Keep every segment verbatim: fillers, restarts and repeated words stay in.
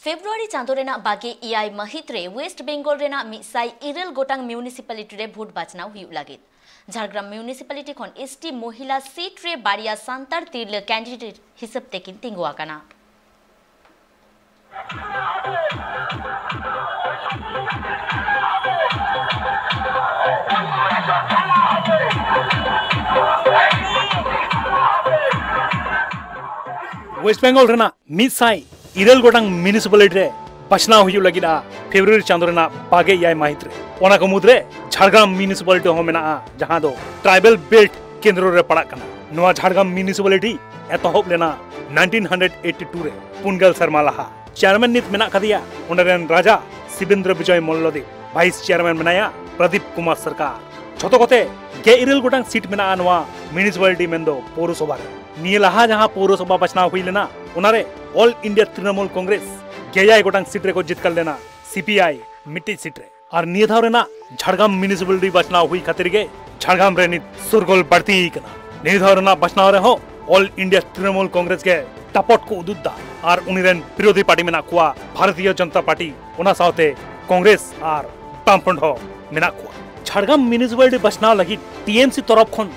ᱯᱷᱮᱵᱽᱨᱩᱣᱟᱨᱤ ᱪᱟᱸᱫᱚ ᱨᱮᱱᱟᱜ ᱵᱟᱜᱮ ᱮᱭᱟᱭ ᱢᱟᱹᱦᱤᱛ ᱨᱮ ᱳᱭᱮᱥᱴ ᱵᱮᱝᱜᱚᱞ ᱨᱮᱱᱟᱜ ᱢᱤᱫ ᱥᱟᱭ ᱤᱨᱟᱹᱞ ᱜᱚᱴᱟᱝ ᱢᱤᱭᱩᱱᱤᱥᱤᱯᱟᱞᱤᱴᱤ ᱨᱮ ᱵᱷᱳᱴ ᱵᱟᱪᱷᱱᱟᱣ ᱦᱩᱭᱩᱜ ᱞᱟᱹᱜᱤᱫ ᱡᱷᱟᱲᱜᱨᱟᱢ ᱢᱤᱭᱩᱱᱤᱥᱤᱯᱟᱞᱤᱴᱤ ᱠᱷᱚᱱ ᱮᱥᱴᱤ ᱢᱚᱦᱤᱞᱟ ᱥᱤᱴ ᱨᱮ ᱵᱟᱨᱭᱟ ᱥᱟᱱᱛᱟᱲ ᱛᱤᱨᱞᱟᱹ ᱠᱮᱱᱰᱤᱰᱮᱴ ᱦᱤᱥᱟᱹᱵ ᱛᱮᱠᱤᱱ ᱛᱤᱸᱜᱩ ᱟᱠᱟᱱᱟ᱾ ᱳᱭᱮᱥᱴ ᱵᱮᱝᱜᱚᱞ ᱨᱮᱱᱟᱜ ᱢᱤᱫ ᱥᱟᱭ ᱤᱨᱟᱹᱞ ᱜᱚᱴᱟᱝ ᱢᱤᱭᱩᱱᱤᱥᱤᱯᱟᱞᱤᱴᱤ ᱨᱮ ᱵᱟᱪᱷᱱᱟᱣ ᱦᱩᱭᱩᱜ ᱞᱟᱹᱜᱤᱫᱼᱟ ᱯᱷᱮᱵᱽᱨᱩᱣᱟᱨᱤ ᱪᱟᱸᱫᱚ ᱨᱮᱱᱟᱜ ᱵᱟᱜᱮ ᱮᱭᱟᱭ ᱢᱟᱹᱦᱤᱛ ᱨᱮ᱾ ᱚᱱᱟ ᱠᱚ ᱢᱩᱫᱽᱨᱮ ᱡᱷᱟᱲᱜᱨᱟᱢ ᱢᱤᱭᱩᱱᱤᱥᱤᱯᱟᱞᱤᱴᱤ ᱦᱚᱸ ᱢᱮᱱᱟᱜᱼᱟ, ᱡᱟᱦᱟᱸ ᱫᱚ ᱴᱨᱟᱭᱵᱮᱞ ᱵᱮᱞᱴ ᱠᱮᱱᱫᱨᱚ ᱨᱮ ᱯᱟᱲᱟᱜ ᱠᱟᱱᱟ᱾ ᱱᱚᱣᱟ ᱡᱷᱟᱲᱜᱨᱟᱢ ᱢᱤᱭᱩᱱᱤᱥᱤᱯᱟᱞᱤᱴᱤ ᱮᱛᱚᱦᱚᱵ ᱞᱮᱱᱟ ᱱᱟᱭᱤᱱᱴᱤᱱ ᱦᱟᱱᱰᱨᱮᱰ ᱮᱭᱤᱴᱤ ᱴᱩ ᱨᱮ, ᱯᱩᱱ ᱜᱮᱞ ᱥᱮᱨᱢᱟ ᱞᱟᱦᱟ᱾ ᱪᱮᱭᱟᱨᱢᱮᱱ ᱱᱤᱛ ᱢᱮᱱᱟᱜ ᱠᱟᱫᱮᱭᱟ ᱚᱸᱰᱮ ᱨᱮᱱ ᱨᱟᱡᱟ ᱥᱤᱵᱮᱱᱫᱨᱚ ᱵᱤᱡᱚᱭ ᱢᱚᱞᱞᱚᱫᱮᱵ, ᱵᱷᱟᱭᱤᱥ ᱪᱮᱭᱟᱨᱢᱮᱱ ᱢᱮᱱᱟᱭᱟ ᱯᱨᱚᱫᱤᱯ ᱠᱩᱢᱟᱨ ᱥᱚᱨᱠᱟᱨ᱾ ᱡᱷᱚᱛᱚ ᱠᱚᱛᱮ ᱜᱮᱞ ᱤᱨᱟᱹᱞ ᱜᱚᱴᱟᱝ ᱥᱤᱴ ᱢᱮᱱᱟᱜᱼᱟ ᱱᱚᱣᱟ ᱢᱤᱭᱩᱱᱤᱥᱤᱯᱟᱞᱤᱴᱤ, ᱢᱮᱱᱫᱚ ᱯᱳᱣᱨᱚᱥᱚᱵᱷᱟ ᱨᱮ᱾ ᱱᱤᱭᱟᱹ ᱞᱟᱦᱟ ᱡᱟᱦᱟᱸ ᱯᱳᱣᱨᱚᱥᱚᱵᱷᱟ ᱵᱟᱪᱷᱱᱟᱣ ᱦᱩᱭ ᱞᱮᱱᱟ, ᱚᱱᱟᱨᱮ ᱚᱞ ᱤᱱᱰᱤᱭᱟ ᱛᱨᱤᱱᱚᱢᱩᱞ ᱠᱚᱝᱜᱨᱮᱥ ᱜᱮᱭᱟᱭ ᱜᱚᱴᱟᱝ ᱥᱤᱴ ᱨᱮᱠᱚ ᱡᱤᱛᱠᱟᱹᱨ ᱞᱮᱱᱟ, ᱥᱤᱯᱤᱟᱭ ᱢᱤᱫᱴᱤᱡ ᱥᱤᱴ ᱨᱮ᱾ ᱟᱨ ᱱᱤᱭᱟᱹ ᱫᱷᱟᱣ ᱨᱮᱱᱟᱜ ᱡᱷᱟᱲᱜᱨᱟᱢ ᱢᱤᱭᱩᱱᱤᱥᱤᱯᱟᱞᱤᱴᱤ ᱵᱟᱪᱷᱱᱟᱣ ᱦᱩᱭ ᱠᱷᱟᱹᱛᱤᱨ ᱜᱮ ᱡᱷᱟᱲᱜᱨᱟᱢ ᱨᱮ ᱱᱤᱛ ᱥᱚᱨᱜᱚᱞ ᱵᱟᱹᱲᱛᱤ ᱟᱠᱟᱱᱟ᱾ ᱱᱤᱭᱟᱹ ᱫᱷᱟᱣ ᱨᱮᱱᱟᱜ ᱵᱟᱪᱷᱱᱟᱣ ᱨᱮᱦᱚᱸ ᱚᱞ ᱤᱱᱰᱤᱭᱟ ᱛᱨᱤᱱᱚᱢᱩᱞ ᱠᱚᱝᱜᱨᱮᱥ ᱜᱮ ᱫᱟᱯᱚᱴ ᱠᱚ ᱩᱫᱩᱜ ᱫᱟ ᱟᱨ ᱩᱱᱤ ᱨᱮᱱ ᱵᱤᱨᱳᱫᱷᱤ ᱯᱟᱨᱴᱤ ᱢᱮᱱᱟᱜ ᱠᱚᱣᱟ ᱵᱷᱟᱨᱚᱛᱤᱭᱚ ᱡᱚᱱᱚᱛᱟ ᱯᱟᱨᱴᱤ, ᱚᱱᱟ ᱥᱟᱶᱛᱮ ᱠᱚᱝᱜᱨᱮᱥ ᱟᱨ ᱵᱟᱢᱯᱷᱨᱚᱱᱴ ᱦᱚᱸ ᱢᱮᱱᱟᱜ ᱠᱚᱣᱟ᱾ ᱡᱷᱟᱲᱜᱨᱟᱢ ᱢᱤᱭᱩᱱᱤᱥᱤᱯᱟᱞᱤᱴᱤ ᱵᱟᱪᱷᱱᱟᱣ ᱞᱟᱹᱜᱤᱫ ᱴᱤᱮᱢᱥᱤ ᱛᱚᱨᱚᱯ ᱠᱷᱚᱱ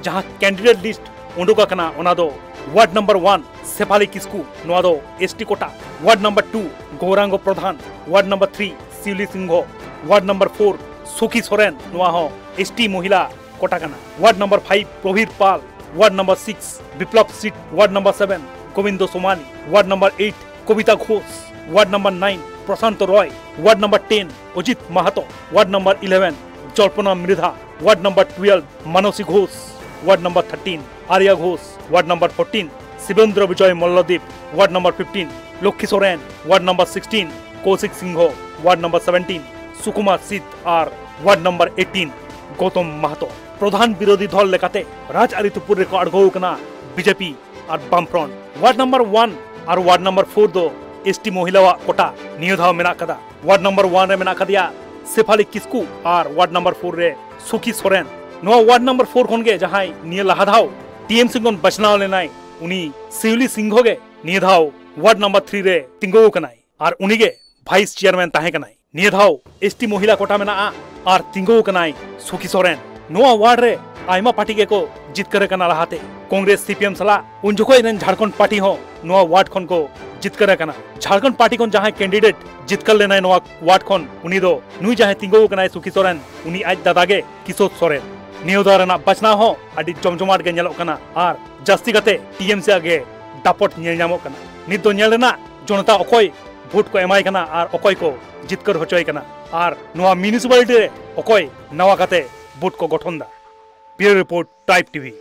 ᱡᱟᱦᱟᱸ ᱠᱮᱱᱰᱤᱰᱮᱴ ᱞᱤᱥᱴ ᱩᱰᱩᱠ ᱟᱠᱟᱱᱟ, ᱚᱱᱟ ᱫᱚ ᱣᱟᱨᱰ ᱱᱟᱢᱵᱟᱨ ᱚᱣᱟᱱ ᱥᱮᱯᱷᱟᱞᱤ ᱠᱤᱥᱠᱩ, ᱱᱚᱣᱟ ᱫᱚ ᱮᱥᱴᱤ ᱠᱳᱴᱟ᱾ ᱣᱟᱨᱰ ᱱᱟᱢᱵᱟᱨ ᱴᱩ ᱜᱳᱣᱨᱟᱝᱜᱚ ᱯᱨᱚᱫᱷᱟᱱ, ᱣᱟᱨᱰ ᱱᱟᱢᱵᱟᱨ ᱛᱷᱨᱤ ᱥᱤᱣᱞᱤ ᱥᱤᱝᱦᱚ, ᱣᱟᱨᱰ ᱱᱟᱢᱵᱟᱨ ᱯᱷᱳᱨ ᱥᱩᱠᱷᱤ ᱥᱚᱨᱮᱱ, ᱱᱚᱣᱟ ᱦᱚᱸ ᱮᱥᱴᱤ ᱢᱚᱦᱤᱞᱟ ᱠᱳᱴᱟ ᱠᱟᱱᱟ᱾ Word number five Probir Pal, ward number six Biplob Sit, ward number seven Gobinda Somani, ward number eight Kabita Ghosh, ward number nine Prasanta Roy, ward number ten Ajit Mahato, ward number eleven Jolpona Mridha, ward number twelve Manasi Ghosh, ward number thirteen Arya Ghosh, ward number fourteen Sibendra Bijoy Malladip, ward number fifteen Lakshmi Soren, ward number sixteen Koushik Singha, ward number seventeen Sukuma Sit ᱟᱨ ward number eighteen Gautam ᱢᱟᱦᱟᱛᱚ᱾ ᱯᱨᱚᱫᱷᱟᱱ ᱵᱤᱨᱳᱫᱷᱤ ᱫᱚᱞ ᱞᱮᱠᱟᱛᱮ ᱨᱟᱡᱽᱟᱹᱨᱤ ᱛᱩᱯᱩᱫ ᱨᱮᱠᱚ ᱟᱬᱜᱚ ᱟᱠᱟᱱᱟ BJP ᱟᱨ ᱵᱟᱢᱯᱷᱨᱚᱱᱴ᱾ Word number one ᱟᱨ ward number four ᱫᱚ ST ᱢᱚᱦᱤᱞᱟᱣᱟᱜ ᱠᱳᱴᱟ ᱱᱤᱭᱟᱹ ᱫᱷᱟᱣ ᱢᱮᱱᱟᱜ ᱠᱟᱫᱟ᱾ ᱣᱟᱨᱰ ᱱᱟᱢᱵᱟᱨ ᱚᱣᱟᱱ ᱨᱮ ᱢᱮᱱᱟᱜ ᱠᱟᱫᱮᱭᱟ ᱥᱮᱯᱷᱟᱞᱤ ᱠᱤᱥᱠᱩ ᱟᱨ ᱣᱟᱨᱰ ᱱᱟᱢᱵᱟᱨ ᱯᱷᱳᱨ ᱨᱮ ᱥᱩᱠᱷᱤ ᱥᱚᱨᱮᱱ᱾ ᱱᱚᱣᱟ ᱣᱟᱨᱰ ᱱᱟᱢᱵᱟᱨ ᱯᱷᱳᱨ ᱠᱷᱚᱱ ᱜᱮ ᱡᱟᱦᱟᱸᱭ ᱱᱤᱭᱟᱹ ᱞᱟᱦᱟ ᱫᱷᱟᱣ ᱴᱤᱮᱢᱥᱤ ᱠᱷᱚᱱ ᱵᱟᱪᱷᱱᱟᱣ ᱞᱮᱱᱟᱭ, ᱩᱱᱤ ᱥᱤᱣᱞᱤ ᱥᱤᱝᱦᱚ ᱜᱮ ᱱᱤᱭᱟᱹ ᱫᱷᱟᱣ ᱣᱟᱨᱰ ᱱᱟᱢᱵᱟᱨ ᱛᱷᱨᱤ ᱨᱮ ᱛᱤᱸᱜᱩ ᱟᱠᱟᱱᱟᱭ ᱟᱨ ᱩᱱᱤᱜᱮ ᱵᱷᱟᱭᱤᱥ ᱪᱮᱭᱟᱨᱢᱮᱱ ᱛᱟᱦᱮᱸ ᱠᱟᱱᱟᱭ᱾ ᱱᱤᱭᱟᱹ ᱫᱷᱟᱣ ᱮᱥ ᱴᱤ ᱢᱚᱦᱤᱞᱟ ᱠᱳᱴᱟ ᱢᱮᱱᱟᱜᱼᱟ ᱟᱨ ᱛᱤᱸᱜᱩ ᱟᱠᱟᱱᱟᱭ ᱥᱩᱠᱷᱤ ᱥᱚᱨᱮᱱ᱾ ᱱᱚᱣᱟ ᱣᱟᱨᱰ ᱨᱮ ᱟᱭᱢᱟ ᱯᱟᱨᱴᱤ ᱜᱮᱠᱚ ᱡᱤᱛᱠᱟᱹᱨ ᱟᱠᱟᱱᱟ ᱞᱟᱦᱟᱛᱮ, ᱠᱚᱝᱜᱨᱮᱥ, ᱥᱤ ᱯᱤ ᱮᱢ ᱥᱟᱞᱟᱜ᱾ ᱩᱱ ᱡᱚᱠᱷᱚᱡ ᱨᱮᱱ ᱡᱷᱟᱲᱠᱷᱚᱸᱰ ᱯᱟᱨᱴᱤ ᱦᱚᱸ ᱱᱚᱣᱟ ᱣᱟᱨᱰ ᱠᱷᱚᱱ ᱠᱚ ᱡᱤᱛᱠᱟᱹᱨ ᱟᱠᱟᱱᱟ᱾ ᱡᱷᱟᱲᱠᱷᱚᱸᱰ ᱯᱟᱨᱴᱤ ᱠᱷᱚᱱ ᱡᱟᱦᱟᱸᱭ ᱠᱮᱱᱰᱤᱰᱮᱴ ᱡᱤᱛᱠᱟᱹᱨ ᱞᱮᱱᱟᱭ ᱱᱚᱣᱟ ᱣᱟᱨᱰ ᱠᱷᱚᱱ, ᱩᱱᱤ ᱫᱚ ᱱᱩᱭ ᱡᱟᱦᱟᱸᱭ ᱛᱤᱸᱜᱩ ᱟᱠᱟᱱᱟᱭ ᱥᱩᱠᱷᱤ ᱥᱚᱨᱮᱱ, ᱩᱱᱤ ᱟᱡ ᱫᱟᱫᱟ ᱜᱮ ᱠᱤᱥᱳᱨ ᱥᱚᱨᱮᱱ᱾ ᱱᱤᱭᱟᱹ ᱫᱷᱟᱣ ᱨᱮᱱᱟᱜ ᱵᱟᱪᱷᱱᱟᱣ ᱦᱚᱸ ᱟᱹᱰᱤ ᱡᱚᱢᱡᱚᱢᱟᱴ ᱜᱮ ᱧᱮᱞᱚᱜ ᱠᱟᱱᱟ ᱟᱨ ᱡᱟᱹᱥᱛᱤ ᱠᱟᱛᱮ ᱴᱤ ᱮᱢ ᱥᱤ ᱟᱜ ᱜᱮ ᱫᱟᱯᱚᱴ ᱧᱮᱞ ᱧᱟᱢᱚᱜ ᱠᱟᱱᱟ᱾ ᱱᱤᱛ ᱫᱚ ᱧᱮᱞ ᱨᱮᱱᱟᱜ ᱡᱚᱱᱚᱛᱟ ᱚᱠᱚᱭ ᱵᱷᱳᱴ ᱠᱚ ᱮᱢᱟᱭ ᱠᱟᱱᱟ ᱟᱨ ᱚᱠᱚᱭ ᱠᱚ ᱡᱤᱛᱠᱟᱹᱨ ᱦᱚᱪᱚᱭ ᱠᱟᱱᱟ ᱟᱨ ᱱᱚᱣᱟ ᱢᱤᱭᱩᱱᱤᱥᱤᱯᱟᱞᱤᱴᱤ ᱨᱮ ᱚᱠᱚᱭ ᱱᱟᱣᱟ ᱠᱟᱛᱮ ᱵᱳᱨᱰ ᱠᱚ ᱜᱚᱴᱷᱚᱱ ᱫᱟ᱾ ᱵᱤᱭᱩᱨᱳ ᱨᱤᱯᱳᱨᱴ, ᱴᱨᱟᱭᱤᱵᱽ ᱴᱤᱵᱷᱤ᱾